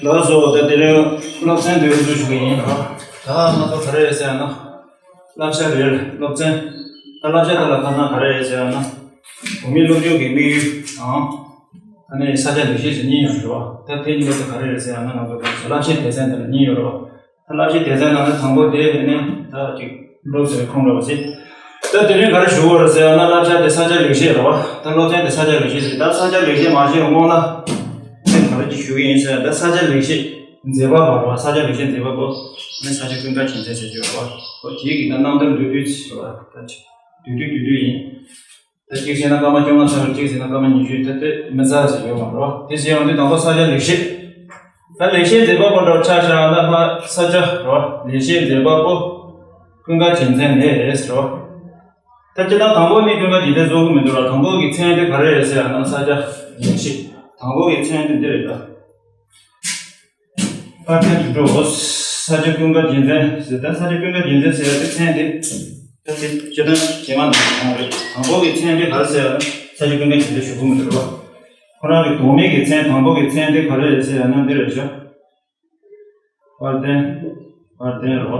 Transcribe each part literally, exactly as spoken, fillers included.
ལགས་སོ། ད་དེ་རིང་སློབ་ཚན་དེ་འགོ་འཛུགས་ཞུ་གི་ཡིན། ད་ང་ཚོ་ག་རེ་རེད་ཟེར་ན། བསླབ་བྱ་རེད། སློབ་ཚན། ད་བསླབ་བྱ་དེ་ལ་ཁ་སང་ག་རེ་རེད་ཟེར་ན། བོད་མིའི་སློབ་སྦྱོང་གི་དམིགས་ཡུལ་དང་། ཨ་ནི་ས་སྐྱ་ལེགས་བཤད་ཟེར་གཉིས་ཡོད་རེད་བ། ད་དེ་གཉིས་ལ་ད་ག་རེ་རེད་ཟེར་ན། ང་ཚོ་བསླབ་བྱའི་སྡེ་ཚན་དེ་ལ་གཉིས་ཡོད་རེད་བ། ད་བསླབ་བྱའི་སྡེ་ཚན་ནང་ནས་དང་པོ་དེ་ནི་ད་ཅིག་སློབ་ཟེར་བའི་ཁོངས་འདྲ་བ་ཞིག་ད་དེ་རིང་ག་རེ་ཞུ་དགོས་རེད་ཟེར་ན། བསླབ་བྱ་དེ་ས་སྐྱ་ལེགས་བཤད་རེད་བ། ད་སློབ་ཚན་དེ་ས་སྐྱ་ལེགས་བཤད་རེད། ད་ས་སྐྱ་ལེགས་བཤད་མ་བཤད་སྔོན་ལ་ཚིག་ག་རེ་ཅིག་ཞུ་གི་ཡིན་ཟེར་ན། ད་ས་སྐྱ་ལེགས་བཤད་མཛད་པ་པོ་རེད་བ། ས་སྐྱ་ལེགས་བཤད་མཛད་པ་པོ་ནི་ས་སྐྱ་ཀུན་དགའ་རྒྱལ་མཚན་ཟེར་གྱི་ཡོད་རེད་བ། འོ་དེའི་གི་ད་རྣམ་ཐར་མདོར་བསྡུས་ཅིག་རེད་བ། ད་ཅིག་བསྡུས་བསྡུས་བསྡུས་བསྡུས་ཡིན། ད་གཅིག་བྱས་ན་སྐར་མ་བཅོ་ལྔ་ཚར། གཅིག་བྱས་ན་སྐར་མ་ཉི་ཤུ། ད་དེ་མི་ཚར་ཟེར་ཡོད་མ་རེད་བ། དེ་བྱས་ཡོང་དུས་དང་པོ་ས་སྐྱ་ལེགས་བཤད། ད་ལེགས་བཤད་མཛད་པ་པོ་འདྲ་ཆ་བཞག་ན་ལྷ་ས་སྐྱ་རེད་བ། ལེགས་བཤད་མཛད་པ་པོ་ཀུན་དགའ་རྒྱལ་མཚན་རེད་ཟེར་བ། ད་སྤྱིར་བཏང་དང་པོ་ནི་ཀུན་དགའ་རྒྱལ་མཚན་བཟོ་གི་མི་འདུག་ལ། དང་པོ་གི་མཚན་དེ་ག་རེ་རེད་ཟེར་ཡང་ན་ས་སྐྱ་ལེགས་བཤད། དང་པོ་གི་མཚན་དེ་འདི་རེད་ད། དཔལ་ལྡན་དོན་གྲུབ། ས་སྐྱ་ཀུན་དགའ་རྒྱལ་མཚན་ཟེར། ད་ས་སྐྱ་ཀུན་དགའ་རྒྱལ་མཚན་ཟེར་ཡ་དེ་མཚན་དེ། ད་དེ་སྤྱིར་བཏང་རྗེས་མ་ནང་དུ་ཡོང་རེད། དང་པོ་གི་མཚན་དེ་ག་རེ་ཟེར་ཡ་ན་ས་སྐྱ་ཀུན་དགའ་རྒྱལ་མཚན་ཞུ་གི་མི་འདུག་རེད་བ། ཁོ་རང་གི་ལྡོག་མེད་ཀྱི་མཚན། དང་པོ་གི་མཚན་དེ་ག་རེ་རེད་ཟེར་ཡ་ན་འདི་རེད་ཤག་དཔལ་ལྡན། དཔལ་ལྡན་རོ།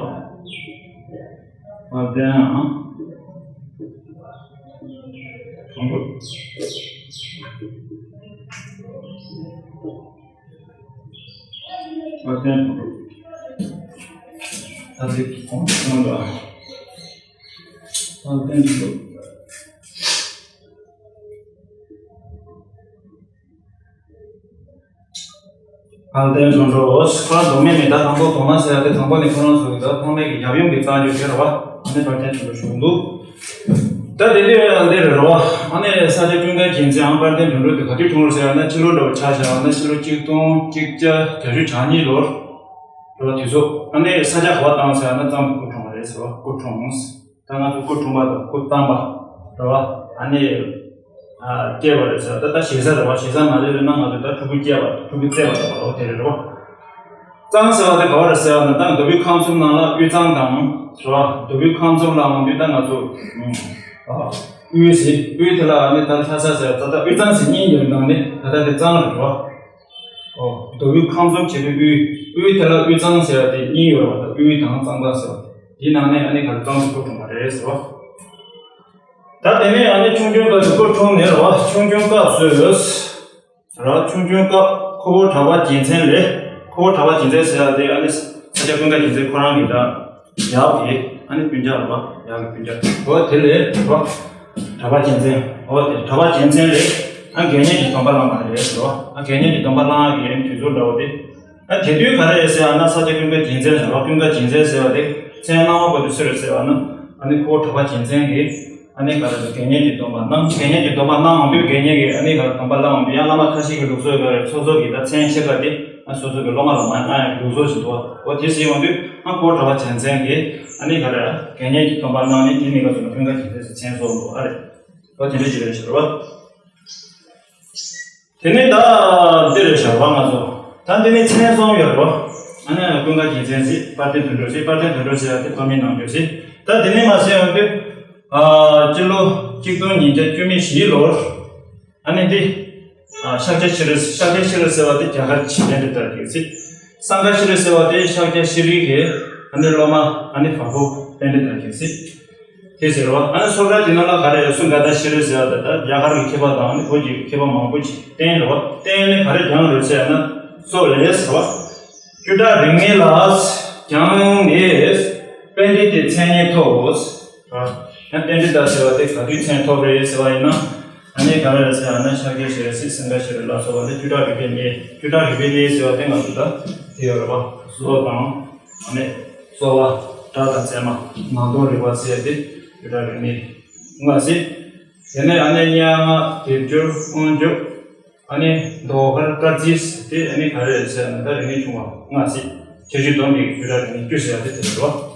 དཔལ་ལྡན་ཨང་། དང་པོ། དཔལ་ལྡན་དང་པོ། ད་ཅིག་གོང་དུ་སོང་ལ། དཔལ་ལྡན་དང་པོ། དཔལ་ལྡན་དོན་གྲུབ། ཁོ་རང་ལྡོག་མེད་མེད། ད་དང་པོ་ལྡོག་མ་ཟེར་ཡ་དེ་དང་པོ་ནས་ཁོ་རང་ཚོ་གི་ད་ཐོག་མའི་གི་ཡབ་ཡུམ་གྱི་རྩ་འཇུག་དེ་རེད་བ། ཨ་ནི་དཔལ་ལྡན་དོན་གྲུབ་ཞུ་གི་འདུག་ད་དེ་དུས་ཡང་འདི་རེད་རོ། ཨ་ནི་ས་སྐྱ་ཀུན་དགའ་རྒྱལ་མཚན་ཨང་དཔལ་ལྡན་དོན་གྲུབ་དེ་ག་དུས་འཁྲུངས་རེད་ཟེར་ཡ་ན། ཕྱི་ལོ་འདྲ་བོ་ཆ་བཞག་ན་ཕྱི་ལོ་གཅིག་སྟོང་གཅིག་བརྒྱ་བརྒྱད་ཅུ་གྱ་གཉིས་ལོར་རེད་བ། དུས་ཚོད་ཨ་ནི་ས་སྐྱ་ག་པར་བཏང་ཟེར་ཡ་ན་གཙང་པོ་སྐུ་འཁྲུངས་པ་རེད་ཟེར་བ། སྐུ་འཁྲུངས། ད་ང་ཚོ་སྐུ་འཁྲུངས་པ་དང་སྐུ་བལྟམས་པ་རེད་བ། ཨ་ནི། ཨ། སྐྱེས་པ་རེད་ཟེར། ད་ལྟ་ཞེ་ས་རེད་བ། ཞེ་ས་མ་རེད། རེད་ན་ང་ཚོ་ད་ཕྲུ་གུ་སྐྱེས་པ། ཕྲུ་གུ་བཙས་པ་རེད་བ། འོ་དེ་རེད་རེད་བ། གཙང་ཟེར་བ་དེ་ག་བ་རེད་ཟེར་བ་ན། ད་མདོ་དབུས་ཁམས་གསུམ་ནང་ལ་དབུས་གཙང་དང་རེད་བ། མདོ་དབུས་ཁམས་གསུམ་ལ་འོང་དུས་ད་ང་ཚོ་ཨ། དབུས་ཟེར། དབུས་དེ་ལ་ནི་ད་ལྷ་ས་ཟེར། ད་ལྟ་དབུས་གཙང་ཟེར་གཉིས་ཡོད་ནང་ནས་ད་ལྟ་དེ་གཙང་རེད་བ། ཨོ། མདོ་དབུས་ཁམས་གསུམ་བྱས་པའི་དབུས། དབུས་དེ་ལ་དབུས་གཙང་ཟེར་བ་དེ་གཉིས་ཡོད་རེད་བ། ད་དབུས་དང་གཙང་པ་ཟེར་བ། དེའི་ནང་ནས་ཨ་ནི་ག་རེ་གཙང་དུ་སྐུ་འཁྲུངས་པ་རེད་ཟེར་བ། ད་དེ་ནས་ཨ་ནི་ཆུང་ཆུང་སྐབས་སུ་སྐུ་འཁྲུངས་ནས་རེད་བ། ཆུང་ཆུང་སྐབས་སུ་ར། ཆུང་ཆུང་སྐབས་ཁོ་བོ་གྲགས་པ་རྒྱལ་མཚན་རེད། ཁོ་བོ་གྲགས་པ་རྒྱལ་མཚན་ཟེར་ཡ་དེ་ཨ་ནི་ས་སྐྱ་ཀུན་དགའ་རྒྱལ་མཚན་ཁོ་རང་གི་ད་ཡབ་ཀྱི་ཨ་ནི་སྤུན་ཀྱག་རེད་བ། ཡབ་ཀྱི་སྤུན་ཀྱག་འོ་དེ་ལས་རེད་བ། གྲགས་པ་རྒྱལ་མཚན། འོ་དེ་གྲགས་པ་རྒྱལ་མཚན་རེད། ཨ་དགེ་བསྙེན་གྱི་སྡོམ་པ་བླངས་པ་རེད་ཟེར་བ། ཨ་དགེ་བསྙེན་གྱི་སྡོམ་པ་བླངས་ཡ་གི་ཨ་ནི་དུས་ཚོད་འདྲ་བོ་དེ། ཨ་དེ་དུས་ག་རེ་རེད་ཟེར་བ་ན། ས་སྐྱ་ཀུན་དགའ་རྒྱལ་མཚན་ཟེར་བ། ཀུན་དགའ་རྒྱལ་མཚན་ཟེར་བ་དེ་མཚན་གནང་བ་པོ་དེ་སུ་རེད་ཟེར་བ་ན། ཨ་ནི་ཁོ་བོ་གྲགས་པ་རྒྱལ་མཚན་གྱིས་ཨ་ནི་ག་རེ་ཟེར། དགེ་བསྙེན་གྱི་སྡོམ་པ་གནང་། དགེ་བསྙེན་གྱི་སྡོམ་པ་གནང་འོང་དུས། དགེ་བསྙེན་གྱིས་ཨ་ནི་ག་རེ་སྡོམ་པ་བླངས་འོང་དུས། ཡང་བླ་མ་ཁ་ཤས་ཀྱི་ལུགས་སྲོལ་ག་རེ། སོ་སོ་གི་ད་མཚན་ཕྱེད་ཀ་དེ་ཨ་སོ་སོ་གི་སློབ་མ་ལ་མར་གནང་ཡ་གི་ལུགས་སྲོལ་ཞིག་འདུག་འོ་དེ་ཟེར་འོང་དུས་ཨ་ཁོ་བོ་གྲགས་པ་རྒྱལ་མཚན་གྱིས་ཨ་ནི་ག་རེ་དགེ་བསྙེན་གྱི་སྡོམ་པ་གནང་ནས། དེ་ནས་ག་ཚོད་ན་ཀུན་དགའ་རྒྱལ་མཚན་ཟེར་མཚན་གསོལ་འདུག་ཨ་རེ། འོ་དེ་འདྲ་ཅིག་རེད་ཤག་རེད་བ། དེ་ནས་ད་འདི་རེད་ཤག་བ། ང་ཚོ་ད་འདི་ནས་མཚན་གསུམ་ཡོད་རེད་བ། ཨ་ནི་ཀུན་དགའ་རྒྱལ་མཚན་ཟེར། དཔལ་ལྡན་དོན་གྲུབ་ཟེར། དཔལ་ལྡན་དོན་གྲུབ་ཟེར་ཡ་དེ་ཐོག་མའི་ནང་ཆོས་ཟེར། ད་འདི་ནས་མར་ཟེར་ཡོང་དུས། ཨ་སྤྱི་ལོ་གཅིག་སྟོང་ཉིས་བརྒྱ་བཅུ་མེད་བཞི་ལོར། ཨ་ནི་འདི་ཨ་ཤཱཀྱ་ཤྲཱི། ཤཱཀྱ་ཤྲཱི་ཟེར་བ་དེ་རྒྱ་གར་གྱི་པཎྜི་ཏ་དེ་ཟེར། སཾ་ག་ཤྲཱི་ཟེར་བ་དེ་ཤཱཀྱ་ཤྲཱི་གི་ཨ་ནི་སློབ་མ། ཨ་ནི་བལ་པོ་པཎྜི་ཏ་དེ་ཟེར། དེ་ཟེར་བ། ཨ་ནི་སོ་ཊ་དེ་ནང་ལ་ག་རེ། སུ་ག་ཏ་ཤྲཱི་ཟེར་བ་དེ་ད་རྒྱ་གར་གྱི་མཁས་པ་དང་ཨ་ནི་བོད་ཀྱི་མཁས་པ་མང་པོ་ཅིག་བསྟེན་རེད་བ། བསྟེན་ནས་ག་རེ་སྦྱངས་རེད་ཟེར་ན། སོ་ལས་ཟེར་བ། བཅུ་ཕྲག་རིག་གནས་ལ་སྦྱངས་ནས་པཎྜི་ཏའི་མཚན་སྙན་ཐོབ། ཡང་པཎྜི་ཏ་ཟེར་བ་དེ་ག་དུས་མཚན་ཐོབ་རེད་ཟེར་བ་ཡིན་ན། ཨ་ནི་ག་རེ་རེད་ཟེར་ན། ཤཱཀྱ་ཤྲཱི་ཟེར། སཾ་ག་ཤྲཱི་ལ་སོགས་པ་དེ་བཅུ་ཕྲག་རིག་པའི་གནས། བཅུ་ཕྲག་རིག་པའི་གནས་ཟེར་བ་དེ་ང་ཚོ་ད་དེ་ཡོད་རེད་བ། བཟོ་དང་། ཨ་ནི་གསོ་བ། སྒྲ་དང་ཚད་མ། ནང་དོན་རིག་པ་ཟེར་ཏེ་བཅུ་ཕྲག་རིག་གནས་ལྔ་ཟེར། དེ་ནས་ཨ་ནི་སྙན་ངག་སྡེབ་སྦྱོར་དབང་འཇུག་ཨ་ནི་ཟློས་གར་སྐར་རྩིས་དེ་ཨ་ནི་ག་རེ་རེད་ཟེར་ན། ད་རིག་གནས་ཆུང་བ་ལྔ་ཟེར། ཁྱད་ཆོས་སྡོམ་པའི་བཅུ་ཕྲག་རིག་གནས་བཅུ་ཟེར་ཡ་དེ་དེ་རེད་བ།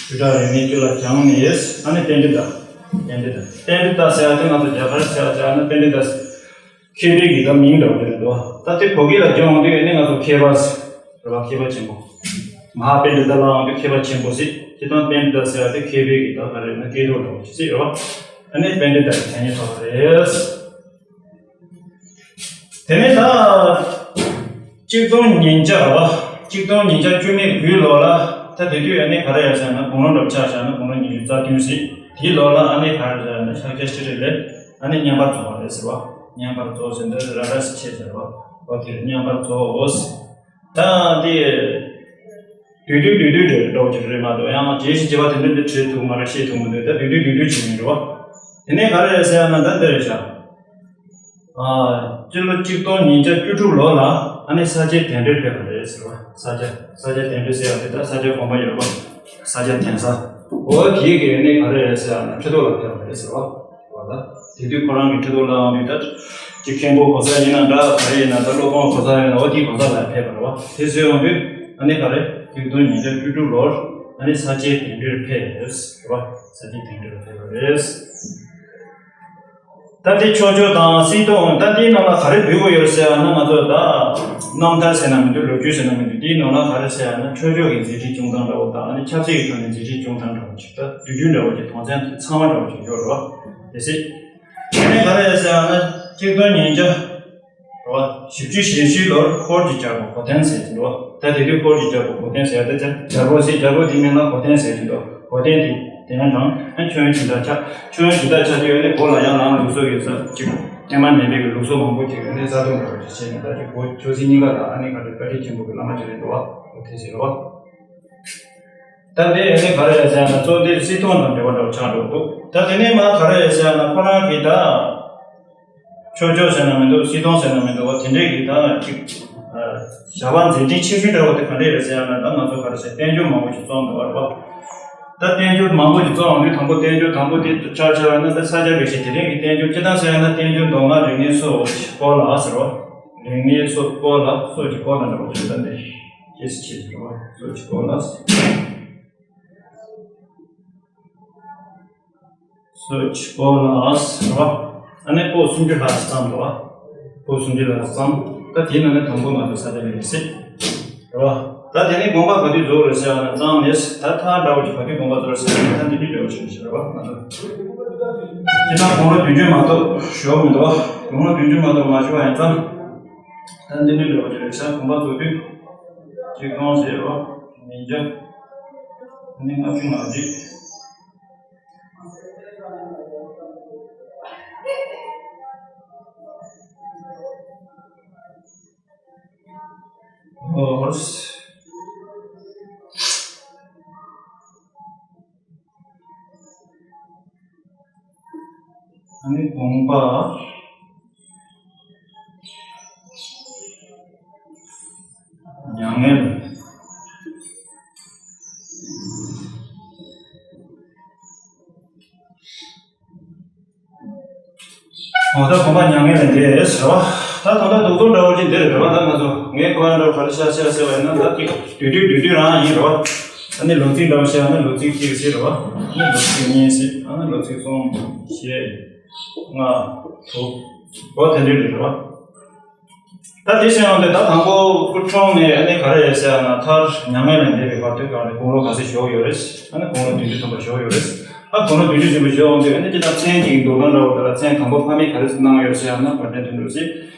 བཅུ་ཕྲག་རིག་གནས་བཅུ་ལ་སྦྱངས་ནས། ཨ་ནི་པཎྜི་ཏ། པཎྜི་ཏ། པཎྜི་ཏ་ཟེར་ཡ་དེ་ང་ཚོ་རྒྱ་གར་ཟེར་ཡ་ཟེར་ན་པཎྜི་ཏ་ཟེར། མཁས་པའི་གི་ད་མིང་འདྲ་བོ་དེ་རེད་འདུག་ད་དེ་བོད་སྐད་ལ་བསྒྱུར་ཡོང་དུས་ཨ་ནི་ང་ཚོ་མཁས་པ་ཟེར་རེད་བ། མཁས་པ་ཆེན་པོ། མ་ཧཱ་པཎྜི་ཏ་ལབ་ཡོང་དུས་མཁས་པ་ཆེན་པོ་ཟེར། སྤྱིར་བཏང་པཎྜི་ཏ་ཟེར་བ་དེ་མཁས་པའི་གི་ད་ག་རེ་ན་སྐད་གྲགས་འདྲ་བོ་ཞིག་ཟེར་རེད་བ། ཨ་ནི་པཎྜི་ཏ་གི་མཚན་སྙན་ཐོབ་པ་རེད། དེ་ནས་ད་ གཅིག་སྟོང་ཉིས་བརྒྱ་རེད་བ། གཅིག་སྟོང་ཉིས་བརྒྱ་བཅུ་མེད་དགུའི་ལོ་ལ། ད་དེ་དུས་ཨ་ནི་ག་རེ་ཡོད་ཟེར་ན། དགུང་ལོ་འདྲ་པོ་ཆགས་བཞག་ན་དགུང་ལོ་ཉི་ཤུ་རྩ་བདུན་ཟིན། དེའི་ལོ་ལ་ཨ་ནི་ག་རེ་ཟེར་ན་ཤཱཀྱ་ཤྲཱི་ལས། ཨ་ནི་བསྙེན་པར་རྫོགས་པ་རེད་ཟེར་བ། བསྙེན་པར་རྫོགས་ཟེར་འདི་ར་ར་སི་ཆེ་ཟེར་བ། འོ་དེ་རེད། བསྙེན་པར་རྫོགས། ད་དེ། བདུད་འདུལ་བདུད་འདུལ་འདྲ་པོ་ཅིག་རེད་མ་གཏོགས། ཡང་རྗེས་ཤིག་བྱེད་པ་དེ་འདྲ་འདི་བྲིས་ཐུབ་མ་རེད། ཤེས་ཐུབ་མི་འདུག་ད་བདུད་འདུལ་བདུད་འདུལ་བྱེད་མི་འགྲོ་བ། དེ་ནས་ག་རེ་རེད་ཟེར་ཡ་ན་ད་འདི་རེད་ཤག་ཨ། སྤྱི་ལོ་གཅིག་སྟོང་ཉིས་བརྒྱ་བཅུ་དྲུག་ལོ་ལ་ཨ་ནི་ས་སྐྱའི་གདན་འདྲེར་ཕེབས་པ་རེད་ཟེར་བ། ས་སྐྱ། ས་སྐྱ་གདན་འདྲེ་ཟེར་ཡ་དེ་ད་ས་སྐྱ་དགོན་པ་ཡོད་པ། ས་སྐྱ་གདན་ས། འོ་དེའི་གི་ཨ་ནི་ག་རེ་རེད་ཟེར་ཡ་ན་ཁྲི་ཐོག་ལ་ཕེབས་པ་རེད་ཟེར་བ། འོ་ད། དེ་དུས་ཁོ་རང་གི་ཁྲི་ཐོག་ལ་ཡོང་དུས་ད། ཅིག་མཁན་པོ་གོ་ས་ཡིན་ན་འདྲ། ག་རེ་ཡིན་ན་ད། སློབ་དཔོན་གོ་ས་ཡིན་ན། འོ་དེའི་གོ་ས་ལ་ཕེབས་པ་རེད་བ། དེ་ཚོ་ཡོང་དུས་ཨ་ནི་ག་རེ། གཅིག་སྟོང་ཉིས་བརྒྱ་བཅུ་དྲུག་ལོར་ཨ་ནི་ས་སྐྱའི་གདན་འདྲེར་ཕེབས་རེད་ཟེར་བ། ས་སྐྱའི་གདན་འདྲེར་ཕེབས་པ་རེད། ད་དེ་ཆོས་སྐྱོང་དང་སྲིད་སྐྱོང་། ད་དེའི་ནང་ལ་ག་རེ་འབུལ་དགོས་ཡོད་ཟེར་ཡ་ན། ང་ཚོ་ད་རྣམ་ཐར་ཟེར་ན་མི་འདུག་ལོ་རྒྱུས་ཟེར་ན་མི་འདུག་དེའི་ནང་ལ་ག་རེ་ཟེར་ཡ་ན། ཆོས་ཕྱོགས་ཀྱི་མཛད་འཕྲིན་སྐྱོང་སྟངས་འདྲ་པོ་དང་། ཨ་ནི་ཆབ་སྲིད་ཀྱི་ཐོག་ནས་མཛད་འཕྲིན་སྐྱོང་སྟངས་འདྲ་པོ་ཅིག་ད་དུས་རྒྱུན་འདྲ་པོ་ཅིག་དོན་ཚན་ཚང་མ་འདྲ་པོ་ཅིག་ཡོད་རེད་བ། དེ་སྲིད། དེ་ནས་ག་རེ་ཟེར་ཡ་ན། གཅིག་སྟོང་ཉིས་བརྒྱ་བཞི་བཅུ་ཞེ་བཞི་ལོར་ཧོར་གྱི་རྒྱལ་པོ་གོ་དན་ཟེར་གྱི་འདུག་ད་དེ་དུས་ཧོར་གྱི་རྒྱལ་པོ་གོ་དན་ཟེར་ཡ་དེ་རྒྱལ་པོ་ཟེར། རྒྱལ་པོ་དེའི་མིང་ལ་གོ་དན་ཟེར་གྱི་འདུག་གོ་དན་དེ་དེ་ནས་དང་ཨ་མཆོད་ཡོན་སྦྱིན་བདག་ཆགས། མཆོད་ཡོན་སྦྱིན་བདག་ཆགས་དུས་ཨ་ནི་ཧོར་ལ་ཡང་ལང་ལུགས་སྲོལ་ཡོད་ས་ཅིག་སྔོན་མ་མེད་པའི་གི་ལུགས་སྲོལ་མང་པོ་ཅིག་ཨ་ནི་བཟའ་བཏུང་འདྲ་པོ་ཅིག་བྱས་ནས། ད་ཅིག་གོ་ཆོས་སྲིད་གཉིས་ཀ་ལ་ཨ་ནི་ག་རེ་བཀའ་དྲིན་ཆེན་པོ་གི་བླ་མ་ཅིག་རེད་འདུག་བ། དེ་ཟེར་བ། ད་དེ་ཨ་ནི་ག་རེ་རེད་ཟེར་ན། གཙོ་དེ་སྲིད་སྐྱོང་དང་འབྲེལ་བ་འདྲ་པོ་ཆགས་འགྲོ་འདུག་ད་དེ་ནས་མ་ག་རེ་རེད་ཟེར་ན། ཁོ་རང་གིས་ད་ཆོས་སྐྱོང་ཟེར་ན་མི་འདུག་སྲིད་སྐྱོང་ཟེར་ན་མི་འདུག་དེ་འདྲའི་གི་ད་ཅིག་བྱ་བ་མཛད་འཕྲིན་ཆེ་ཤོས་འདྲ་པོ་དེ་ག་འདྲས་རེད་ཟེར་ཡ་ན། ད་ང་ཚོ་ག་རེ་ཟེར། བསྟན་བཅོས་མང་པོ་ཞིག་རྩོམ་འདུག་བ་རེད་པ། ད་བསྟན་བཅོས་མང་པོ་ཞིག་རྩོམ་ཡོང་དུས། དང་པོ་བསྟན་བཅོས་དང་པོ་དེ་ཆ་བཞག་པ་ན། ད་ས་སྐྱ་པའི་ཞིག་དེ་རིང་གི་བསྟན་བཅོས་སྤྱིར་བཏང་ཟེར་ཡ་ན། བསྟན་བཅོས་མདོ་སྔགས་རིག་གནས་སོགས་ཀྱི་སྐོར་ལ་ཟེར་བ། རིག་གནས་སོགས་སྐོར་ལ། སོགས་ཀྱི་སྐོར་ལ་འདྲ་པོ་ཅིག་ད་འདི་ཅེས་ཟེར་བ། སོགས་ཀྱི་སྐོར་ལ། སོགས་ཀྱི་སྐོར་ལ་ཟེར་བ། ཨ་ནི་པོད་སུམ་ཅུ་ལྷག་ཙམ་འདུག་བ། པོད་སུམ་ཅུ་ལྷག་ཙམ། ད་དེའི་ནང་ནས་དང་པོ་ང་ཚོ་ས་སྐྱ་པའི་ལེགས་བཤད་རེད་བ། ད་དེ་ནས་དགོངས་པ་ག་དུས་རྫོགས་རེད་ཟེར་བ་ན། གཙང་ནས་ད་ཐག་འདྲ་པོ་ཅིག་ག་དུས་དགོངས་པ་རྫོགས་རེད་ཟེར་བ་ན། ད་འདི་དུས་འདྲ་པོ་ཅིག་རེད་ཟེར་བ། ང་ཚོ་སྤྱིར་བཏང་དགུང་ལོ་བདུན་ཅུ་མ་གཏོགས་བཞུགས་མི་འདུག་བ། དགུང་ལོ་བདུན་ཅུ་མ་གཏོགས་མ་བཞུགས་པ་ཡིན་ཙང་། ད་འདི་འདྲ་པོ་ཅིག་རེད་ཤག་དགོངས་པ་རྫོགས་དུས་གཅིག་སྟོང་ཞེ་པོ་ཉིས་བརྒྱ་ནི་ལྔ་བཅུ་ང་གཅིག་ཧོར། ཨ་ནི་དགོངས་པ་མྱ་ངན། འོ་ད་དགོངས་པ་མྱ་ངན་ལས་འདས་ཟེར་བ། ད་ད་ལྟ་རྡོག་རྡོག་འདྲ་པོ་ཅིག་འདི་རེད་བ། ད་ང་ཚོ་ངས་གོ་ཡ་འདྲ་པོ་ག་རེ་ཤར་ཤར་ཟེར་བ་ཡིན་ན། ད་ཅིག་བསྡུས་བསྡུས་བསྡུས་བསྡུས་རང་ཡིན་རེད་བ། ཨ་ནི་ལོ་ཚིགས་འདྲ་པོ་བཤད་ན་ལོ་ཚིགས་གཅིག་ཟེར་རེད་བ། ཨ་ནི་ལོ་ཚིགས་གཉིས་ཟེར། ཨ་ནི་ལོ་ཚིགས་གསུམ། བཞི། ལྔ། དྲུག་འོ་དེ་འདྲ་རེད་བ། ད་དེ་བྱས་ཡོང་དུས་ད་དང་པོ་སྐུ་འཁྲུངས་ནས་ཨ་ནི་ག་རེ་རེད་ཟེར་ཡ་ན། མཐར་མྱ་ངན་ལས་འདས་པའི་བར་དུ་ག་རེ་དགུང་ལོ་ག་ཚོད་བཞུགས་ཡོད་རེད། ཨ་ནི་དགུང་ལོ་བདུན་ཅུ་ཐམ་པ་བཞུགས་ཡོད་རེད། ཨ་དགུང་ལོ་བདུན་ཅུ་ཐམ་པ་བཞུགས་ཡོང་དུས་ཨ་ནི་སྤྱིར་བཏང་མཚན་གཅིག་གི་འདུག་ན་འདྲ་པོ། ད་ལ་མཚན་དང་པོ་ཕ་མས་ག་རེ་གནང་ཡོད་ཟེར་ཡ་ན། བར་དོན་དོན་འགྲུབ་ཟེར།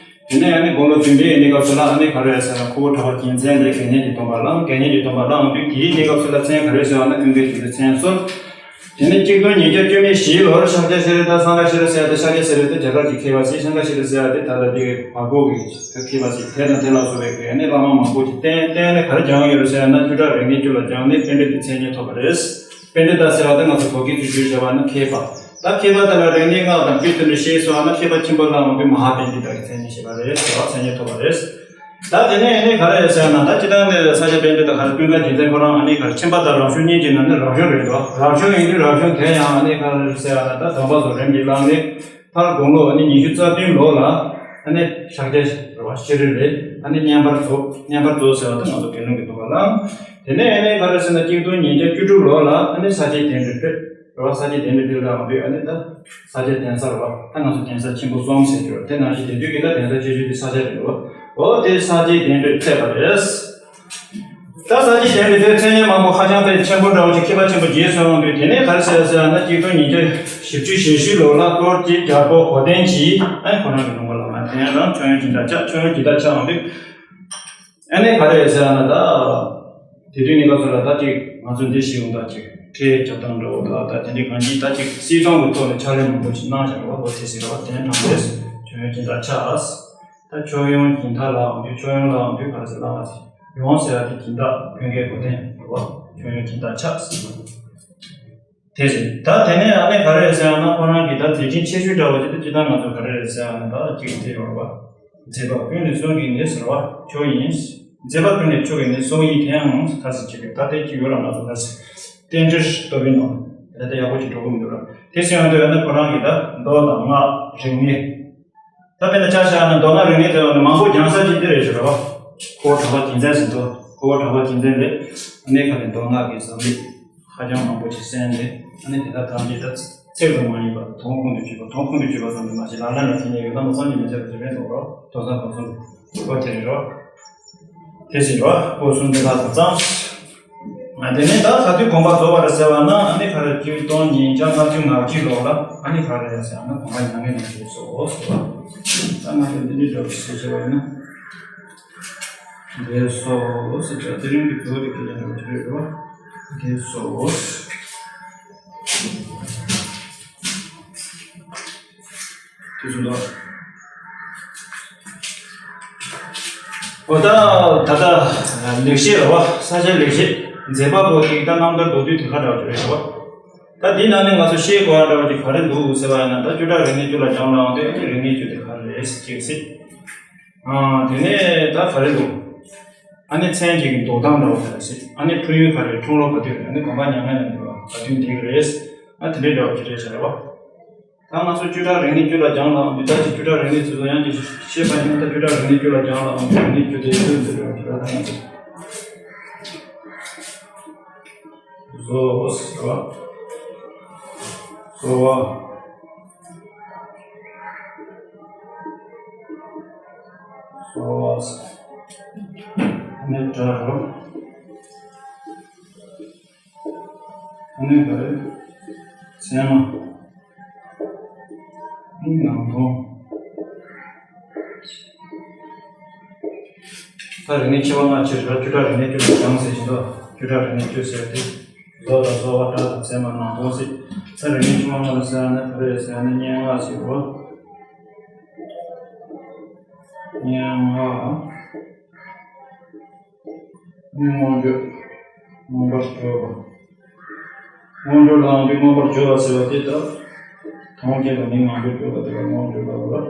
དེ་ནས་ཨ་ནི་དགུང་ལོ་བདུན་པའི་གནས་སྐབས་སུ་ལ་ཨ་ནི་ག་རེ་རེད་ཟེར་ན། ཁོ་བོ་གྲྭ་པ་རྒྱལ་མཚན་ལས་དགེ་བསྙེན་གྱི་སྡོམ་པ་བླངས། དགེ་བསྙེན་གྱི་སྡོམ་པ་བླངས་དུས་དེའི་གནས་སྐབས་སུ་ལ་མཚན་ག་རེ་ཟེར་བ་ན། ཀུན་དགའ་རྒྱལ་པོའི་མཚན་གསོལ། དེ་ནས་གཅིག་སྟོང་ཉིས་བརྒྱ་བཅུ་མེད་བཞིའི་ལོར་ཤཱཀྱ་ཤྲཱི་ཏ། སངྒ་ཤྲཱི་ཏ་ཟེར་ཡ་དེ། ཤཱཀྱ་ཤྲཱི་ཏ་དེ་རྒྱ་གར་གྱི་མཁས་པ་ཞིག་སངྒ་ཤྲཱི་ཏ་ཟེར་ཡ་དེ་ད་ལྟ་དེ་བལ་པོ་གི་མཁས་པ་ཞིག་དེ་དང་དེ་ལ་སོགས་པའི་གི་ཨ་ནི་བླ་མ་མང་པོ་ཞིག་བསྟེན། བསྟེན་ནས་ག་རེ་སྦྱངས་ཡོད་རེད་ཟེར་ན། སྐྱེ་འགྲོ་རིག་གནས་བཅུ་ལ་སྦྱངས་ནས་པཎྜི་ཏའི་མཚན་སྙན་ཐོབ་པ་རེད། པཎྜི་ཏ་ཟེར་བ་དེ་ང་ཚོ་བོད་སྐད་དུ་བསྒྱུར་བྱས་པ་ན་མཁས་པ། ད་མཁས་པ་དེ་ལ་རིག་གནས་སྔགས་དང་སྤྱི་དོན་དུ་ཤེས་སོང་ན། མཁས་པ་ཆེན་པོ་བླ་མ་པའི་མ་ཧཱ་པཎྜི་ཏ་གི་མཚན་སྙན་བཞེས་པ་རེད་ཟེར་བ། མཚན་སྙན་ཐོབ་པ་རེད། ད་དེ་ནས་ཨ་ནི་ག་རེ་ཟེར་ན། ད་སྤྱིར་བཏང་ནས་ས་སྐྱ་པཎྜི་ཏ་ག་རེ། ཀུན་དགའ་རྒྱལ་མཚན་ཁོ་རང་ཨ་ནི་ག་རེ། ཁྱིམ་པ་དང་རབ་བྱུང་གཉིས་ཀྱི་ནང་ནས་རབ་བྱུང་རེད་འདུག་རབ་བྱུང་ཡིན་དུས་རབ་བྱུང་དེ་ཡང་ཨ་ནི་ག་རེ་ཟེར་ན། ད་སྡོམ་པ་སོགས་རིམ་གྱིས་བླངས་ནས་མཐར་དགུང་ལོ་ཨ་ནི་ཉི་ཤུ་རྩ་བདུན་ལོ་ལ་ཨ་ནི་ཤཱཀྱ་རེད་བ། ཤྲཱི་ཏ་ལས་ཨ་ནི་བསྙེན་པར་རྫོགས། བསྙེན་པར་རྫོགས་ཟེར་བ་དེ་ང་ཚོ་དགེ་སློང་གི་སྡོམ་པ་བླངས། དེ་ནས་ཨ་ནི་ག་རེ་ཟེར་ན། གཅིག་སྟོང་ཉིས་བརྒྱ་བཅུ་དྲུག་ལོ་ལ་ཨ་ནི་ས་སྐྱའི་གདན་འདྲེན་ཕེབས། རེད་བ། ས་སྐྱའི་གདན་འདྲེན་ཕེབས་ལ་ཡོང་དུས་ཨ་ནི་ད་ས་སྐྱའི་གདན་ས་རེད་བ། ད་ང་ཚོ་གདན་ས་ཆེན་པོ་གསུམ་ཟེར་གྱི་ཡོད་རེད། དེ་ནང་བཞིན་དེ་དུས་ཀྱི་ད་གདན་ས་ཆེ་ཤོས་དེ་ས་སྐྱ་རེད་བ། འོ་དེ་ས་སྐྱའི་གདན་འདྲེན་ཕེབས་པ་རེད། ད་ས་སྐྱའི་གདན་འདྲེན་དེ་མཚན་སྙན་མང་པོ་ཧ་ཅང་དཔེ་ཆེན་པོ་འདྲ་བོ་ཅིག་མཁས་པ་ཆེན་པོ་རྗེས་སུ་ཡོང་དུས། དེ་ནས་ག་རེ་ཟེར་ཟེར་ན། གཅིག་སྟོང་ཉིས་བརྒྱ་བཞི་བཅུ་ཞེ་བཞི་ལོ་ལ་ཧོར་གྱི་རྒྱལ་པོ་གོ་དན་གྱིས་ཨ་ནི་ཁོ་རང་གི་ལུང་པ་ལ་མ་བསྟེན་རང་། མཆོད་ཡོན་སྦྱིན་བདག་ཆགས། མཆོད་ཡོན་སྦྱིན་བདག་ཆགས་ཡོང་དུས། ཨ་ནི་ག་རེ་རེད་ཟེར་ན་ད། དེ་དུས་ནས་སྐབས་སུ་ལ་ད་ཅིག་ང་ཚོ་འདི་ཞིག་ཡོང་ད་ཅིག་ཁྲལ་རྒྱག་སྟངས་འདྲ་བོ་ད་ད་དེ་འདྲའི་གང་ཅིག་ད་ཅིག་སྲིད་སྐྱོང་གི་ཐོག་ནས་ཕྱག་ལས་མང་པོ་ཞིག་གནང་བཞག་པ་འོ་དེ་ཟེར་བ་དེ་ནང་རེད། ཁྱོད་ཡོང་སྦྱིན་བདག་ཆགས། ད་ཁྱོད་ཡོང་སྦྱིན་བདག་ལ་འོང་དུས་ཁྱོད་ཡོང་ལ་འོང་དུས་ག་རེ་ཟེར་ལ་ང་ཚོ་ཡོང་ཟེར་བ་དེ་སྦྱིན་བདག་ཁྱོད་འགའི་གོ་དོན་རེད་བ། ཁྱོད་ཡོང་སྦྱིན་བདག་ཆགས་ཟེར་བ། དེ་རེད། ད་དེ་ནས་ཨ་ནི་ག་རེ་རེད་ཟེར་ཡང་ན་ཁོ་རང་གིས་ད་མཛད་འཕྲིན་ཆེ་ཤོས་འདྲ་བོ་ཅིག་ད་སྤྱིར་བཏང་ང་ཚོ་ག་རེ་རེད་ཟེར་ཡང་ན་ད་ཅིག་དེ་ཡོད་རེད་བ། མཛད་པ་ཀུན་ལས་གསུང་གི་ནི་ཟེར་བ་ཁྱོད་ཡིན། མཛད་པ་ཀུན་ལས་ཁྱོད་ཀྱི་ནི་གསུང་ཡིན་དེའང་ཁ་ཟེར་བྱེད་ཀྱི་ད་དེ་ཅིག་ཡོད་ར་ང་ཚོ་ཁ་ཟེར། རྟེན་འབྲེལ་ལྟ་བུའི་ནང་ད་ལྟ་ཡག་པོ་ཅིག་འགྲོ་གི་མི་འདུག་ར། དེ་ཟེར་ཡང་དུ་ཡང་ན་ཁོ་རང་གིས་ད་མདོ་དང་སྔགས་རིག་གནས། ད་དཔེར་ན་ཆ་བཞག་ན་མདོ་སྔགས་རིག་གནས་ཟེར་བ་ནི་མང་པོ་སྦྱང་ས་ཅིག་འདི་རེད་ཟེར་བ། ཁོ་བོ་གྲགས་པ་རྒྱལ་མཚན་ཟེར་འདུག་ཁོ་བོ་གྲགས་པ་རྒྱལ་མཚན་ལས་གནས་ཁ་ནས་མདོ་སྔགས་ཀྱི་ཟབ་རིགས་ཧ་ཅང་མང་པོ་ཅིག་གསན་ཏེ་ཨ་ནི་དེ་དག་ཐམས་ཅད་ད་ཚིག་ཏུ་མ་ཡིན་པར་དོན་ཁོང་དུ་ཆུད་པ་དོན་ཁོང་དུ་ཆུད་པ་ཙམ་དུ་མ་ཟད་ལག་ལེན་ལ་ཐེབས་ནས་ཡོད་ན་མ་བསམ་གྱིས་མི་ཁྱབ་པའི་དེ་བས་མདོག་རོ་དོན་བཟང་དོན་གསུམ་གོ་དེ་རེད་རོ། དེ་ཟེར་རོ་སྐོར་གསུམ་དེ་དག་དང་ཙམ། དེ་ནས་ད་ག་དུས་དགོངས་པ་རྫོགས་པ་རེད་ཟེར་བ་ན་ཨ་ནི་ག་རེ་ཆིག་སྟོང་ཉིས་བརྒྱ་ལྔ་བཅུ་ང་གཅིག་ལོ་ལ་ཨ་ནི་ག་རེ་རེད་ཟེར་ན་དགོངས་པ་མྱ་ངན་ལས་འདས་སོ་ཟེར་བ། ད་ང་ཚོ་འདི་འདྲའི་འདྲ་བོ་ཞིག་ཟེར་བ་ཡིན་ན། འདས་སོ་ཟེར་ཅག་དེ་རིང་གི་མདོ་དེ་སྐད་ཆ་འདྲ་བོ་ཞིག་རེད་རོ། འདས་སོ། དུས་གསུམ་དུ། འོ་ད་ད་ལྟ་ལེགས་བཤད་རེད་བ། ས་སྐྱ་ལེགས་བཤད་མཛད་པ་པོ་དེ་ད་རྣམ་ཐར་མདོར་བསྡུས་དེ་ག་འདྲ་བ་ཅིག་རེད་བ། ད་འདི་ནང་ནས་ང་ཚོ་ཤེས་དགོས་ཡ་འདྲ་བ་ཅིག་ག་རེ་འདུག་ཟེར་བ་ཡིན་ན་ད་བཅུ་ཕྲག་རིག་གནས་བཅུ་ལ་སྦྱངས་ལའང་དེ་རིག་གནས་བཅུ་དེ་ག་རེ་རེད་ཟེར་ཅིག་ཟེར། ཨ་དེ་ནས་ད་ག་རེ་འདུག་ཨ་ནི་མཚན་གཅིག་གི་འདོགས་སྟངས་འདྲ་བ་དེ་ལ་ཟེར། ཨ་ནི་འཁྲུངས་ཡུལ་ག་རེ་འཁྲུངས་ལོ་ག་དུས་རེད། ཨ་ནི་དགོངས་པ་མྱ་ངན་ལས་འདས་པ་ག་དུས་འདས་ཀྱི་རེད། ཨ་དེ་འདྲའི་འདྲ་བ་ཅིག་རེད་ཤག་རེད་བ། ད་ང་ཚོ་བཅུ་ཕྲག་རིག་གནས་བཅུ་ལ་སྦྱངས་ལ་འོང་དུས་ད་ཅི་བཅུ་ཕྲག་རིག་གནས་ཚོ་ཚོ་ཡང་ཅིག་ཤེས་པ་ཡིན་ན་ད་བཅུ་ཕྲག་རིག་གནས་བཅུ་ལ་སྦྱངས་ལ་འོང་དུས་རིག་གནས་བཅུ་དེ་ཚོ་འདི་རེད་བ་ད་ང་ཚོ། བཟོ་བ། བཟོ་བ། བཟོ་བ། ནས་སྒྲ་རོ། ནས་ག་རེ། ཚད་མ། ནང་དོན། ད་རིག་གནས་ཆེ་བ་ལྔ་ཕྱིར་ར་བཅུ་ཕྲག་རིག་གནས་བཅུ་ལ་སྦྱངས་ཟེར་བཞིན་དུ་བཅུ་ཕྲག་རིག་གནས་བཅུ་ཟེར་ཏེ། བཟོ་དང་བཟོ་བ་སྒྲ་དང་ཚད་མ་ནང་དོན་ཟེར། ད་རིག་གནས་ཆེ་བ་ལྔ་ལ་ཟེར་ན་ག་རེ་ཟེར་ན་སྙན་ངག་ཟེར་རོ། སྙན་ངག་མངོན་བརྗོད། མངོན་པར་བརྗོད་པ། མངོན་བརྗོད་ལའང་འདི་མངོན་པར་བརྗོད་པ་ཟེར་བ་དེ་ལྟར། དོན་གྱི་ལ་ནི་མངོན་བརྗོད་བརྗོད་པ་དེ་ལ་མངོན་བརྗོད་ལ་བ་ལ།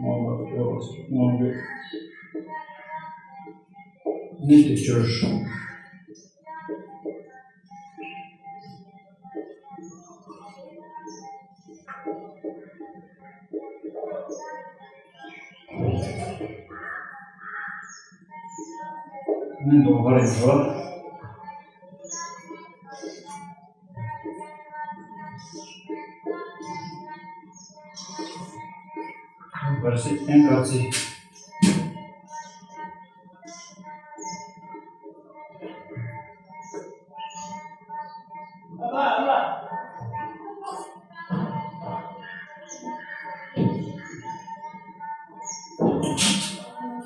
མངོན་པར་བརྗོད་པ་ཟེར་མངོན་བརྗོད། ནི་དེ་སྦྱོར། ནི་འདོགས་པར་ཡོད། བར་སྲིད་བསྟན་དཀར་རྩིས།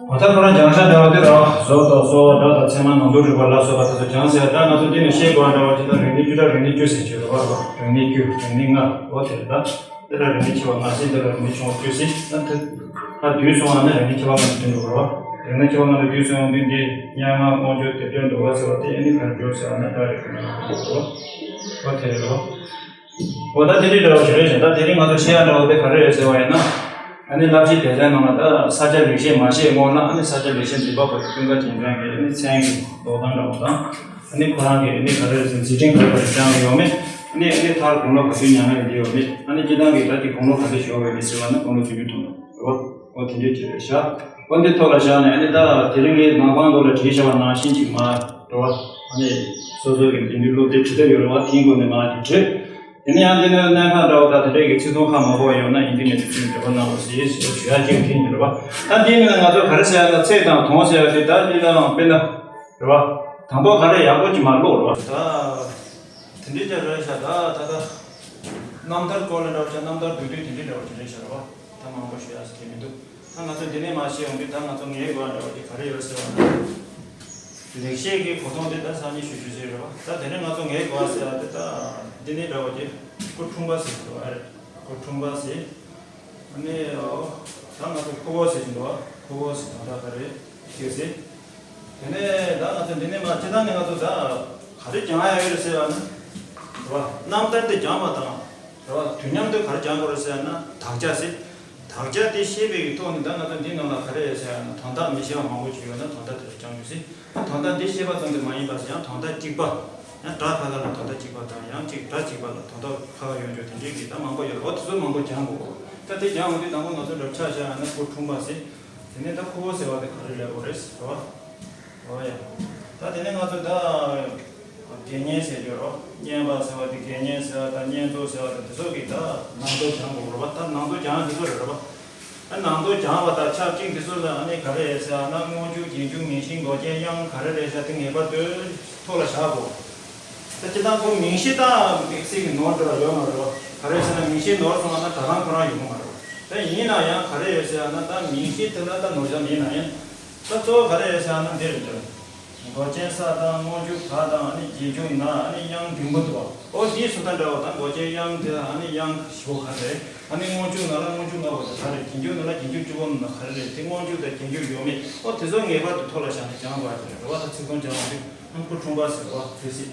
འོ་ད་ཁོ་རང་སྦྱང་བྱ་འདྲ་བ་དེ་ར་བཟོ་དང་བཟོ་བ་སྒྲ་དང་ཚད་མ་ནང་དོན་རིག་པ་ལ་སོགས་པ་དེ་ཚོ་སྦྱངས་ཟེར་ད་ང་ཚོ་འདི་ནས་ཤེས་དགོས་པ་འདྲ་བ་ཅིག་ད་རིག་གནས་བཅུ་ཕྲག་རིག་གནས་བཅུ་ཟེར་གྱི་རེད་བ། རིག་གནས་བཅུ་རིག་གནས་ལྔ་འོ་དེ་རེད་ད། དེ་ལ་རིག་གནས་ཆེ་བ་ལྔ་ཟེར་འདི་ལ་རིག་གནས་ཆུང་བ་བཅུ་ཟེར་ད་དེ་ད་བསྡུས་སོང་བ་ན་རིག་གནས་ཆེ་བ་ལྔ་ཟེར་དུས་འགྲོ་གི་རེད་བ། རིག་གནས་ཆེ་བ་ལྔ་ལ་བསྡུས་སོང་བ་འདི་འདི་སྙན་ངག་མངོན་བརྗོད་དེབ་སྐྱེལ་འདུལ་བ་ཟེར་བ་དེ་ཨ་ནི་ག་རེ་འགྲོ་ཟེར་བ་ན་སྒྲ་རིག་པའི་ནང་དུ་འགྲོ་གི་རེད་བ། འོ་དེ་རེད་བ། འོ་ད་དེ་འདྲའི་འདྲ་བ་ཞིག་རེད་ཅེ་ད་དེ་རིང་ང་ཚོ་བཤད་ཡ་འདྲ་བོ་དེ་ག་རེ་རེད་ཟེར་བ་ཡིན་ན། ཨ་ནི་བསླབ་གཞི་སྡེ་ཚན་ནང་ལ་ད་ས་སྐྱ་ལེགས་བཤད་མ་བཤད་སྔོན་ལ་ཨ་ནི་ས་སྐྱ་ལེགས་བཤད་འཛིན་པ་པོ་ཀུན་དགའ་རྒྱལ་མཚན་གྱི་ཨ་ནི་མཚན་གྱི་འདོགས་སྟངས་འདྲ་བོ་དང་། ཨ་ནི་ཁོ་རང་གིས་ཨ་ནི་ག་རེ་རེད་ཟེར་མཛད་འཕྲིན་ག་རེ་ག་རེ་བསྐྱངས་ཡོད་མེད། ཨ་ནི་ཨ་ནི་མཐར་དགུང་ལོ་ག་ཚོད་མྱ་ངན་ལས་འདས་ཡོད་མེད། ཨ་ནི་སྤྱིར་བཏང་གི་ད་ཀྱི་དགུང་ལོ་ག་ཚོད་བཞུགས་ཡོད་མེད་ཟེར་བ་ན་དགུང་ལོ་བདུན་ཅུ་ཐམ་པ་རེད་བ། འོ་དེ་འདྲའི་ཅིག་རེད་ཤག་འོ་འདི་ཐོག་ལ་བཞག་ནས་ཨ་ནི་ད་དེ་རིང་གི་ནང་པང་མདོ་ལ་བྲིས་བཞག་པ་ནང་བཞིན་ཅིག་མ་འགྲོ་བ། ཨ་ནི་སོ་སོ་གི་འདི་འདྲའི་སློབ་དེབ་བྲིས་ཐབས་ཡོད་རེད་བ། དེའི་སྒོ་ནས་མ་ཅིག་བྲིས། དེ་ནས་ཡང་འདི་ནས་གནད་འགག་འདྲ་བོ་དང་དེ་འདྲས་ཀྱི་ཚིག་དོན་ཁག་མང་པོ་ཡོད་ན་ཡིན་དེ་ནས་དེ་ཚོའི་འབྲེལ་བ་གནང་རོགས་ཞེས་ཞུ་ཡ་ཅིག་དེ་ཡིན་རེད་བ། ད་འདི་ནས་ང་ཚོ་ག་རེ་ཟེར་ཡ་ན་ཚེག་དང་དོན་ཟེར་ཡ་དེ་ད་འདི་ལའང་དཔེར་ན་རེད་བ། དང་པོ་ག་རེ་ཡག་པོ་ཅིག་མ་ཀློག་རེད་བ། ད་དེ་འདྲས་ཀྱང་རེད་ཤག་ད་ད་ད་རྣམ་ཐར་སྐོར་ལ་འདྲ་བོ་ཅིག་རྣམ་ཐར་བསྡུས་དུས་དེ་འདྲས་འདྲ་བོ་ཅིག་རེད་ཤག་རེད་བ། ད་མང་པོ་ཞུ་ཡ་ཟེར་གྱི་མི་འདུག་ད་ང་ཚོ་འདི་ནས་མར་བཤད་ཡོང་དུས། ད་ང་ཚོ་ངེས་དགོས་པ་འདྲ་བ་དེ་ག་རེ་ཡོད་ཟེར་བ་ན། ལེགས་བཤད་ཀྱི་གོ་དོན་དེ་ད་སང་ཉིན་ཞུ་རྒྱུ་ཞིག་རེད་བ། ད་དེ་ནས་ང་ཚོ་ངེས་དགོས་པ་ཟེར་བ་དེ། ད་འདི་ནས་འདྲ་བ་དེ་སྐུ་འཁྲུངས་པ་ཟེར་གྱི་འདུག་བ། སྐུ་འཁྲུངས་པ་ཟེར། ཨ་ནི་ཨོ། ད་ང་ཚོ་ཁོ་བོ་ཟེར་གྱི་འདུག་བ། ཁོ་བོ་ཟེར་དོན་དག་ག་རེ་ཞིག་ཟེར། དེ་ནས་ད་ང་ཚོ་འདི་ནས་མར་སྤྱིར་བཏང་ནས་ང་ཚོ་ད་ག་རེ་སྦྱང་ཡ་ཡོད་རེད་ཟེར་བ་ན། རེད་བ། རྣམ་ཐར་དེ་སྦྱངས་པ་དང་། རེད་བ། དུས་མཉམ་དུ་ག་རེ་སྦྱང་དགོས་རེད་ཟེར་ན། དག་ཆ་ཟེར། དག་ཆ་དེ་ཤེས་པའི་གི་ཐོག་ནས། ད་ང་ཚོ་འདི་ནང་ལ་ག་རེ་ཡོད་ཟེར་ན། དོན་དག་མི་ཤེས་པ་མང་པོ་ཞིག་ཡོད་ན་དོན་དག་དེ་ལ་སྦྱང་རྒྱུ་ཟེར། དོན་དག་འདི་ཤེས་པ་ཙམ་དུ་མ་ཡིན་པ་ཟེར། ཡང་དོན་དག་གཅིག་པ། ཡང་སྒྲ་ཁ་ཁ་ལ་དོན་དག་གཅིག་པ་དང་། ཡང་གཅིག་སྒྲ་གཅིག་པ་ལ་དོན་དག་ཁ་ཁ་ཡོང་རྒྱུ་དེ་འདྲའི་གི་ད་མང་པོ་ཡོད་རེད། འོ་དེ་ཚོ་མང་པོ་སྦྱང་དགོས། ད་དེ་སྦྱང་འོང་དུས་དང་པོ་ང་ཚོ་འདྲ་ཆ་བཞག་ན་སྐུ་འཁྲུངས་པ་ཟེར། དེ་ནས་ད་ཁོ་བོ་ཟེར་བ་དེ་ག་རེ་ལབ་དགོས་རེད་ཟེར་བ། འོ་ཡ། ད་དེ་ནས་ང་ཚོ་ད་དགེ་བསྙེན་ཟེར་རྒྱུ་རོ། བསྙེན་པ་ཟེར་བ་དེ། དགེ་བསྙེན་ཟེར་བ་དང་བསྙེན་རྫོགས་ཟེར་བ་དང་། དེ་ཚོ་གི་ད་ནང་དོན་སྦྱང་དགོས་རེད་བ། ད་ནང་དོན་སྦྱང་དེ་ཚོ་རེད་བ། ད་ནང་དོན་སྦྱང་བ་དང་ཆབས་ཅིག་དེ་ཚོ་ལ་ཨ་ནི་ག་རེ་རེད་ཟེར་ན། སྔོན་འཇུག་རྗེས་འཇུག་མིང་གཞི་འདོགས་ཅན་དབྱངས་ག་རེ་རེད་ཟེར་དེ་ངེས་པར་དུ་ཐོག་ལ་བཞག་དགོས། ད་སྤྱིར་བཏང་ཁོ་མིང་གཞི་དང་དམིགས་བསལ་གྱི་ནོར་འདྲ་ཡོད་མ་རེད་བ། ག་རེ་ཟེར་ན་མིང་གཞི་ནོར་སོང་བ་ན་ད་རང་ཁོ་རང་ཡོང་གི་མ་རེད་བ། ད་ཡིན་ན་ཡང་ག་རེ་ཡོད་ཟེར་ན། ད་མིང་གཞི་དེ་ལ་ད་ནོར་བྱ་མེད་ན་ཡང་། ད་གཙོ་བོ་ག་རེ་ཡོད་ཟེར་ན་འདི་རེད་འདུག་འདོགས་ཅན་ས་དང་། སྔོན་འཇུག་ག་དང་། ཨ་ནི་རྗེས་འཇུག་ན། ཨ་ནི་དབྱངས་བདུན་པོ་འདུག་བ། ཨོ་དེའི་སུ་དང་འདྲ་བ་དང་། འདོགས་ཅན་དབྱངས་དེ། ཨ་ནི་དབྱངས་བཞི་པོ་ག་རེ་རེད། ཨ་ནི་སྔོན་འཇུག་ན་ལ་སྔོན་འཇུག་ལྔ་པོ་དེ་ག་རེ་རེད། རྗེས་འཇུག་ན་ལ་རྗེས་འཇུག་བཅུ་པོ་ན་ག་རེ་རེད། དེ་སྔོན་འཇུག་དང་རྗེས་འཇུག་ཡོད་མེད། ཨོ་དེ་ཚོ་ངེས་པར་དུ་ཐོག་ལ་བཞག་ནས་སྦྱང་དགོས་ཡ་དེ་རེད་བ། ད་ཚིག་དོན་སྦྱང་བ་དེ་ཨ་ནི་སྐུ་འཁྲུངས་པ་ཟེར་བ་དེ་ཟེར།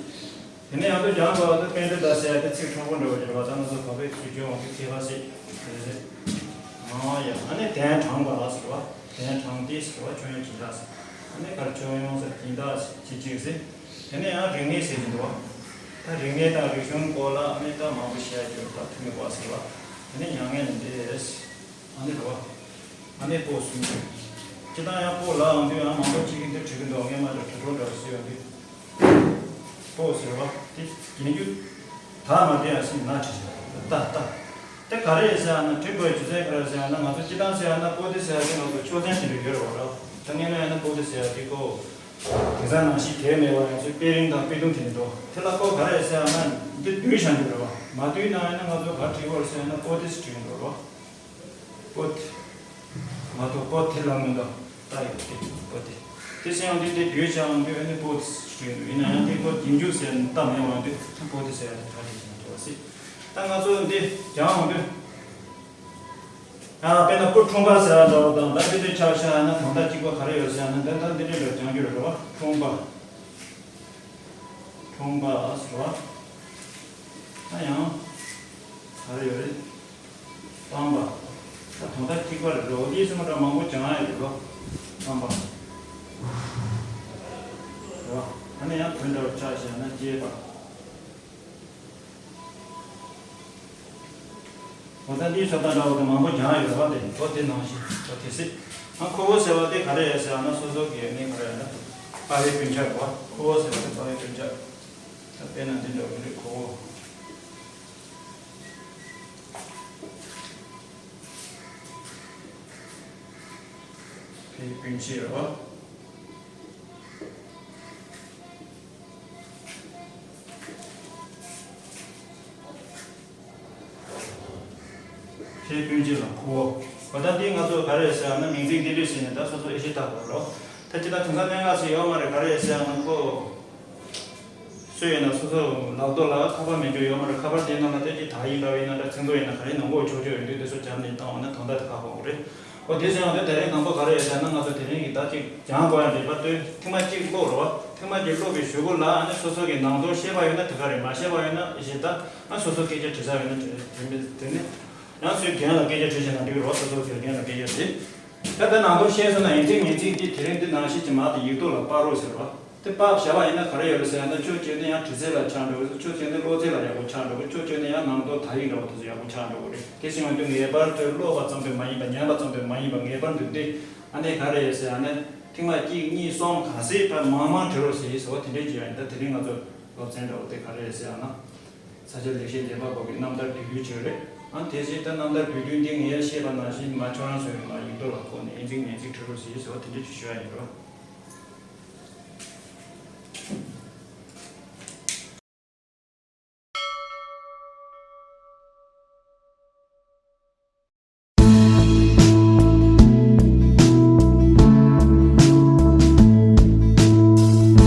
དེ་ནས་ཡང་དུ་སྦྱང་དགོས་པ་དེ་པཎྜི་ཏ་ཟེར་ཡ་དེ་ཚིག་ཕྲུག་པོ་འདྲ་བོ་ཡོད་རེད་བ། ད་ང་ཚོ་བོད་པའི་སྲོལ་རྒྱུན་འོང་གི་མཁས་པ་ཟེར་དེ་རེད། ཨ་ཡ། ཨ་ནི་གདན་དྲངས་པ་ཟེར་བ། གདན་དྲངས་ཏེ་ཟེར་བ། མཆོད་ཡོན་སྦྱིན་བདག་ཟེར། ཨ་ནི་གར་མཆོད་ཡོན་ཟེར། སྦྱིན་བདག་ཟེར། ཅི་ཅིག་ཟེར། དེ་ནས་ཡང་རིག་གནས་ཟེར་གྱི་འདུག་བ། ད་རིག་གནས་དང་རིག་གཞུང་སྐོར་ལ་ཨ་ནི་ད་མང་པོ་བཤད་རྒྱུ་ད་ཐུག་མི་དགོས་ཟེར་བ། དེ་ནས་མྱ་ངན་ལས་འདས། ཨ་ནི་རེད་བ། ཨ་ནི་པོ་གསུམ། སྤྱིར་བཏང་ཡང་པོ་ལབ་ཡོང་དུས་ཡང་མང་པོ་གཅིག་གིས་འདི་བྲིས་ཀྱི་འདུག་ངས་མ་འདྲ་བྲིས་འགྲོ་འདྲ་ཟེར་ཡོང་དུས། པོ་ཟེར་བ་དེ་རྒྱན་རྒྱུ་ད་མ་འདྲ་ཡང་སྲིད་ན་བྲིས་ཟེར། ད་ད་དེ་ག་རེ་ཟེར་ཡང་ན། བྲིས་དགོས་རྒྱུ་མཚན་ག་རེ་ཟེར་ཡང་ན། ང་ཚོ་སྤྱིར་བཏང་ཟེར་ཡང་ན་པོ་ཏི་ཟེར་ཡ་དེ་ང་ཚོ་ཆོས་ཚན་དེ་འདྲ་ཡོད་རེད་བ་ར། ད་དངོས་གནས་ཡང་ན་པོ་ཏི་ཟེར་ཡ་དེ་ཁོ་དེང་སང་ནང་བཞིན་དེབ་མེད་པ་ཡང་ཚོས་དཔེ་རིང་དང་དཔེ་ཐུང་དེ་འདྲ་འདུག་དེ་ལ་ཁོ་ག་རེ་ཟེར་ཡང་ན་འདི་བསྡུས་བཞག་རྒྱུ་རེད་བ། མ་བསྡུས་ན་ཡང་ན་ང་ཚོ་ག་བྲིས་དགོས་རེད་ཟེར་ཡང་ན་པོ་ཏི་ཟེར་བྲིས་ཡོང་འགྲོ་རེད་བ། པོ་ཏི། མ་གཏོགས་པོ་ཏི་ལབ་མི་འདུག་ད་ཡོད་དེ་པོ་ཏི། དེ་ཟེར་ཡང་དེ་དེ་བསྡུས་བྱ་ཡང་དེ་ཨ་ནི་པོ་ཏི་ཟེར་གྱི་འདུག་ཡིན་ན་ཡང་དེ་ཁོ་རྒྱན་རྒྱུ་ཟེར་ན་ད་མེད་པ་འདུག་ད་པོ་ཏི་ཟེར་ཡ་དེ་ག་རེ་ཟེར་ན་འདུག་བ་སྲིད། ད་ང་ཚོ་འདི་སྦྱང་ཡོང་དུས། ཨ་དཔེར་ན་སྐུ་འཁྲུངས་པ་ཟེར་བ་འདྲ་བོ་དང་། ད་དེ་དུས་ཆ་བཞག་ན་དོན་དག་གཅིག་པ་ག་རེ་ཡོད་ཟེར་ན། ད་ད་འདི་འདྲའི་ལ་སྦྱང་རྒྱུ་རེད་བ། འཁྲུངས་པ། འཁྲུངས་པ་ཟེར་བ། ད་ཡང་ག་རེ་ཡོད་རེད། སྤངས་པ། ད་དོན་དག་གཅིག་པ་རེད་རོ། འདིའི་སེམས་པ་འདྲ་མང་པོ་སྦྱང་ཡ་ཡོད་རོ། སྤངས་པ་རེད་བ། ཨ་ནི་ཡང་དོན་འདྲ་བོ་ཆ་བཞག་ན་སྐྱེས་པ། འོ་ད་འདིའི་ས་བཏགས་འདྲ་བོ་དེ་མང་པོ་སྦྱང་ཡ་ཡོད་རེད་བ། དེ་འོ་དེ་ནང་བཞིན་འོ་དེ་སྲིད། ཨ་ཁོ་བོ་ཟེར་བ་དེ་ག་རེ་ཡོད་ཟེར་ན། སོ་སོ་གི་ནི་ག་རེ་ཡོད་ན། དཔའ་བོའི་སྤུན་ཆ་རེད་བ། ཁོ་བོ་ཟེར་བ་དེ་དཔའ་བོའི་སྤུན་ཆ། ད་དཔེར་ན་འདི་འདྲ་བོ་རེད། ཁོ་བོ། ཕའི་སྤུན་མཆེད་རེད་བ། ཕའི་སྤུན་མཆེད་ལ་ཁོ་བོ། འོ་ད་འདི་ང་ཚོ་ག་རེ་ཟེར་ན། མིང་ཚིག་འདི་འདྲས་ཟེར་ནས་ད་སོ་སོ་ཨེ་ཤེས་ཐག་གོ་རོ། ད་ཅི་ད་དེང་སང་གནད་འགག་ཟེར་ཡོད་མ་རེད། ག་རེ་ཟེར་ན་ཁོ། སུ་ཡིན་ན་སོ་སོ་ལག་ཐོག་ལ་ཁ་པར་མེད་རྒྱུ་ཡོད་མ་རེད། ཁ་པར་དེའི་ནང་ལ་ད་ཅི་དག་ཡིག་འདྲ་བ་ཡིན་ན་འདྲ། ཚིག་མཛོད་ཡིན་ན་ག་རེ་ནང་གོ་ཆོག་ཆོག་ཡོད་དུས་དེ་ཚོ་བརྒྱབ་ནས་བཏང་བ་ན་དོན་དག་དེ་ཁག་པོ་རེད། འོ་དེ་ཟེར་ཡང་དེ་དེ་རིང་དང་པོ་ག་རེ་ཡོད་ཟེར་ན། ང་ཚོ་དེ་རིང་གི་ད་ཅིག་སྦྱང་དགོས་ཡ་འདྲེས་པ་ལྟོས། ཐེངས་མ་གཅིག་ཀློག་རོགས། ཐེངས་མ་གཅིག་ཀློག་པའི་གཞུག་གུ་ལ་ཨ་ནི་སོ་སོ་གི་ནང་དོན་ཤེས་པ་ཡོད་ན་དེ་ག་རེད། མ་ཤེས་པ་ཡོད་ན་ཨེ་ཤེས་ད། ཨ་སོ་སོ་སྐད་ཆ་དྲི་ས་ཡོད་ན་དྲི། དེ་མིན་དེ་ནི་ཡང་སུའི་རྒན་ལ་སྐད་ཆ་དྲི་བྱས་ན་འགྲིག་རོགས། སོ་སོ་གི་རྒན་ལ་སྐད་ཆ་དྲི། ད་ལྟ་ནང་དོན་ཤེས་སོང་ན་ཡིག་ཚིག་མིང་ཚིག་འདི་དེ་རིང་འདི་ནང་བཞིན་གྱི་མར་དེ་ཡིག་ཐོག་ལ་ཕབ་རོགས་ཟེར་རོགས། དེ་ཕབ་བཞག་པ་ཡིན་ན་ག་རེ་ཡོད་རེད་ཟེར་ཡ་ན། ཕྱོགས་གཅིག་ནས་ཡང་དྲི་རྩད་ལ་ཆགས་འགྲོ་གི་རེད། ཕྱོགས་གཅིག་ནས་ཀློག་རྩལ་ལ་ཡག་པོ་ཆགས་འགྲོ་གི། ཕྱོགས་གཅིག་ནས་ཡང་ནང་དོན་དག་ཡིག་འདྲ་བོ་དེ་ཚོ་ཡག་པོ་ཆགས་འགྲོ་གི་རེད། དེ་ཕྱིན་ཡོང་དུས་ངེས་པར་དུ་ཀློག་པ་ཙམ་དུ་མ་ཡིན་པ། ཉན་པ་ཙམ་དུ་མ་ཡིན་པ། ངེས་པར་དུ་འདི་ཨ་ནི་ག་རེ་ཡོད་ཟེར་ཡ་ན། ཐེངས་མ་གཅིག་གཉིས་གསུམ་ག་ཚོད་ཕར་མང་མང་དྲི་རོགས་ཟེར་ཡིན་ཟེར་བ་དེ་འདྲས་ཀྱི་ཡ་ཡིན། ད་དེ་རིང་ང་ཚོ་སློབ་ཚན་འདྲ་བོ་དེ་ག་རེ་ཡོད་ཟེར་ཡ་ན། ས་སྐྱ་ལེགས་བཤད་བརྒྱད་པ་པོ་གི་རྣམ་ཐར་བསྡུས་རྒྱུན་ཅིག་རེད། ཨ་དེ་བཞིན་ད་རྣམ་ཐར་བསྡུས་རྒྱུན་འདི་ངས་བཤད་པ་ནང་བཞིན་མ་ཁྱོད་རང་ཚོས་མ་ཡིག་ཐོག་ལ་བཀོད་ནས་ཨེ་ཚིག་མེད་ཚིག་བྲི་རོགས་ཟེར་ཟེར་བ་དེ་འདྲ་ཅིག་ཞུ་ཡ་ཡིན་རོ།